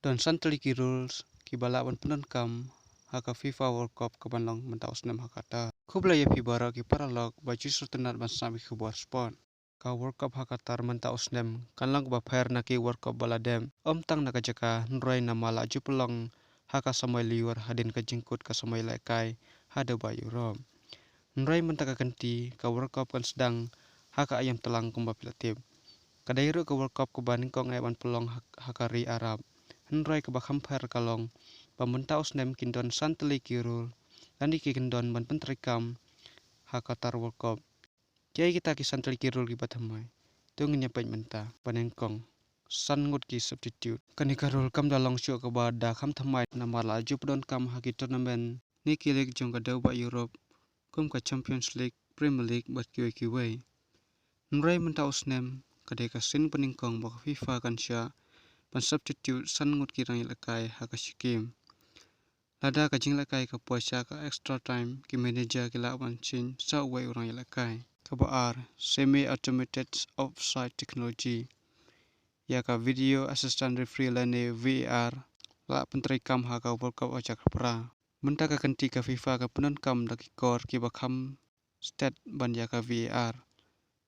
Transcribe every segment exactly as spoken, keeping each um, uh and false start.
Don san tylli ki rules kiba lah ban pyndonkam ha ka FIFA World Cup kaban long mynta u snem ha Qatar. Khublei ïa phi baroh ki paralok ba ju sngewtynnat ban sngap ïa ki khubor sport. Ka World Cup ha Qatar mynta u snem kan long kaba pher na ki World Cup ba la dep, ym tang na ka jaka hynrei namar la ju pynlong ha ka samoi lyiur hadien ka jingkut ka samoi lehkai ha Dubai, Europe. Hynrei mynta ka kynti ka World Cup kan sdang ha ka aïom tlang kumba phi la tip. Ka dei ruh ka World Cup kaba nyngkong eh ban pynlong ha, ha ka ri Arab. Hynrei kaba kham pher ka long ba mynta u snem kin don san tylli ki rule lane ki kyndon ban pyntreikam ha Qatar World Cup. Kiei kita ki san tylli ki rule kiba thymmai? To ngin ïa peit mynta. Ba nyngkong, san ngut ki substitute. Kane ka rule kam da long shuh kaba da kham thymmai namar la ju pyndonkam ha ki tournament ne ki league jong ka Dubai, Europe, kum ka Champions League, Premier League bad kiwei kiwei. Hynrei mynta u snem ka dei ka sien ba nyngkong ba ka FIFA kan shah ban substitute san ngut ki rangïalehkai ha ka shi game. Lada ka jinglehkai ka poi sha ka extra time, ki manager ki lah ban change sa uwei u rangïalehkai. Kaba ar, semi automated offside technology. Ïa ka video assistant referee lane VAR lah pyntreikam ha ka World Cup hajar khatphra. Mynta ka kynti ka FIFA ka pyndonkam da ki kor kiba kham stet ban ïa ka VAR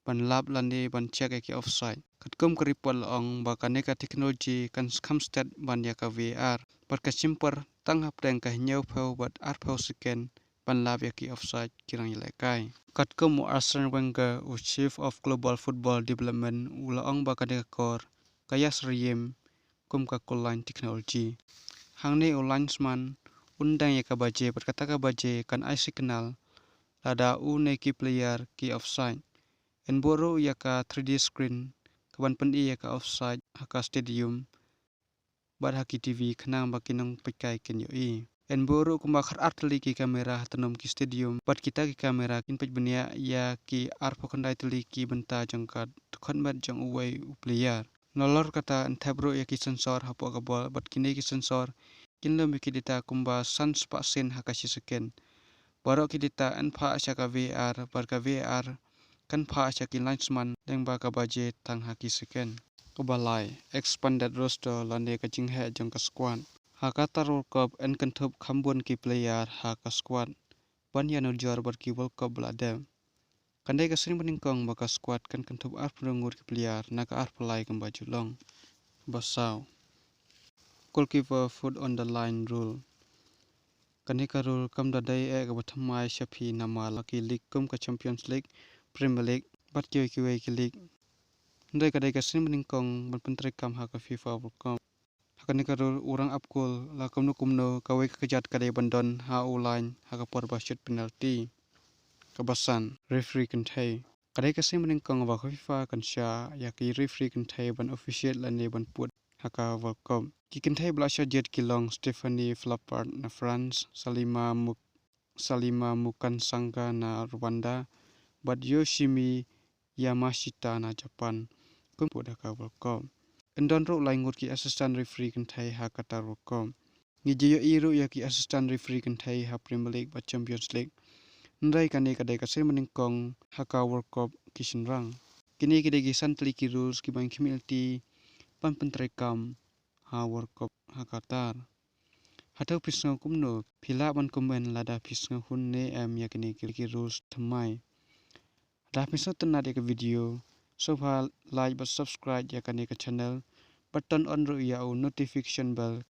ban lap lane ban check ïa ki offside. Katkum ka report la ong ba kane ka technology kan kham stet ban ïa ka VAR bad ka shim por tang hapdeng ka hynñiewphew bad arphew second ban lap ïa ki offside ki rangïalehkai. Katkum u Arsene Wenger, u Chief of Global Football Development, u la ong ba kane ka kor ka ïasyriem kum ka goal line technology. Hangne u linesman un deng ïa ka baje bad kata ka baje kan ai signal lada u ne ki player ki offside. Yn buh ruh ïa ka three D screen kaban pyni ïa ka offside ha ka stadium bad ha ki TV khnang ba ki nongpeitkai kin ïohi. Yn buh ruh kumba khatar tylli ki kamera ha tnum ki stadium bad kita ki kamera kin peit bniah ïa ki arphew khyndai tylli ki bynta jong ka dkhot met jong uwei u player. Nalor kata yn thep ruh ïa ki sensor hapoh ka bol bad kine ki sensor kin lum ïa ki data kumba san spah sien ha ka shi second. Baroh ki data yn phah sha ka VAR bad ka VAR kan phah sha ki linesman lyngba ka baje tang ha ki second. Kaba lai, expanded roster lane ka jingheh jong ka squad. Ha Qatar World Cup yn kynthup kham bun ki player ha ka squad ban ïanujor bad ki World Cup ba la dep. Kan dei ka sien ba nyngkong ba ka squad kan kynthup arphew ngut ki player na ka arphew lai kumba ju long. Kaba saw, goalkeeper foot on the line rule. Kane ka rule kam da dei eh kaba thymmai sha phi namar la ki league kum ka Champions League, Premier League bad kiwei kiwei ki league. Hynrei ka dei ka sien ba nyngkong ban pyntreikam ha ka FIFA World Cup. Ha kane ka rule u rangap goal la kumno kumno kawei ka kjat ka dei ban don ha u line ha ka por ba shoot penalty. Kaba san, referee kynthei. Ka dei ka sien ba nyngkong ba ka FIFA kan shah ïa ki referee kynthei ban officiate lane ban put ha ka World Cup. Ki kynthei ba la shah jied ki long Stephanie Frappart na France, Salima Muk-, Salima Mukansanga na Rwanda bad Yoshimi Yamashita na Japan kum put ha ka World Cup. Yn don ruh lai ngut ki assistant referee kynthei ha Qatar World Cup. Ngi ju ïohi ruh ïa ki assistant referee kynthei ha Premier League bad Champions League. Hynrei kane ka dei ka sien ba nyngkong ha ka World Cup ki shynrang. Kine ki dei ki san tylli ki rules kiba ngi khmih lynti ban pyntreikam ha World Cup ha Qatar. Hato phi sngew kumno? Phi lah ban comment lada phi sngew hun ne em ïa kine ki rules thymmai. Lada phi sngewtynnat ïa ka video, sngewbha like bad subscribe ïa kane ka channel bad turn on ruh ïa u notification bell